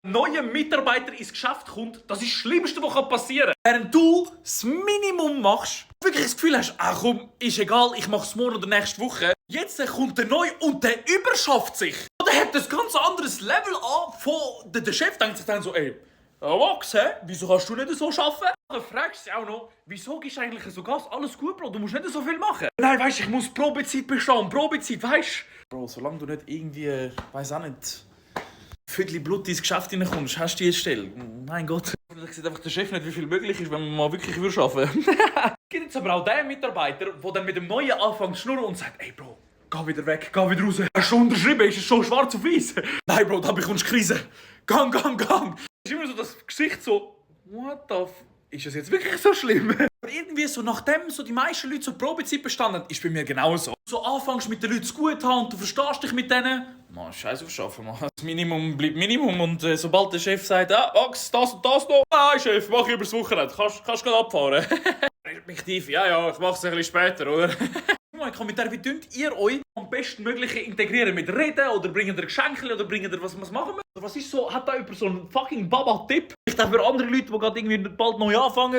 Ein neuer Mitarbeiter ins Geschäft kommt, das ist das Schlimmste, was passieren kann. Während du das Minimum machst, wirklich das Gefühl hast, ach komm, ist egal, ich mach's morgen oder nächste Woche. Jetzt kommt der neu und der überschafft sich. Der hat ein ganz anderes Level an von... Der Chef denkt sich dann so, ey, Max, wieso kannst du nicht so arbeiten? Dann fragst du dich auch noch, wieso gibst du eigentlich so Gas? Alles gut, Bro, du musst nicht so viel machen. Nein, weißt du, ich muss Probezeit bestehen. Probezeit, weißt du? Bro, solange du nicht irgendwie, weiß auch nicht, Viertel Blut ins Geschäft reinkommst, hast du die Stelle. Mein Gott. Vielleicht sieht einfach der Chef nicht, wie viel möglich ist, wenn man mal wirklich arbeiten würde. Es gibt jetzt aber auch den Mitarbeiter, der dann mit dem Neuen anfängt zu schnurren und sagt, ey Bro, geh wieder weg, geh wieder raus. Hast du schon unterschrieben? Ist es schon schwarz auf weiß? Nein Bro, da bekommst du Krise. Gang. Es ist immer so das Gesicht so, what the f... Ist das jetzt wirklich so schlimm? Aber irgendwie so, nachdem so die meisten Leute so die Probezeit bestanden, ist bei mir genauso. So anfängst mit den Leuten gut haben und du verstehst dich mit denen. Man, scheiß auf Schaffen, man. Das Minimum bleibt Minimum und sobald der Chef sagt, Max, das und das noch. Nein, Chef, mach ich übers Wochenende. Kannst gerade abfahren. Respektive, ja, ich mach's ein bisschen später, oder? Ich kann mit der, wie könnt ihr euch am bestmöglichen integrieren? Mit Reden oder bringen ihr Geschenke oder bringen ihr was machen wir? Was ist so, hat da jemand so einen fucking Baba-Tipp? Ich denke für andere Leute, die gerade irgendwie bald neu anfangen.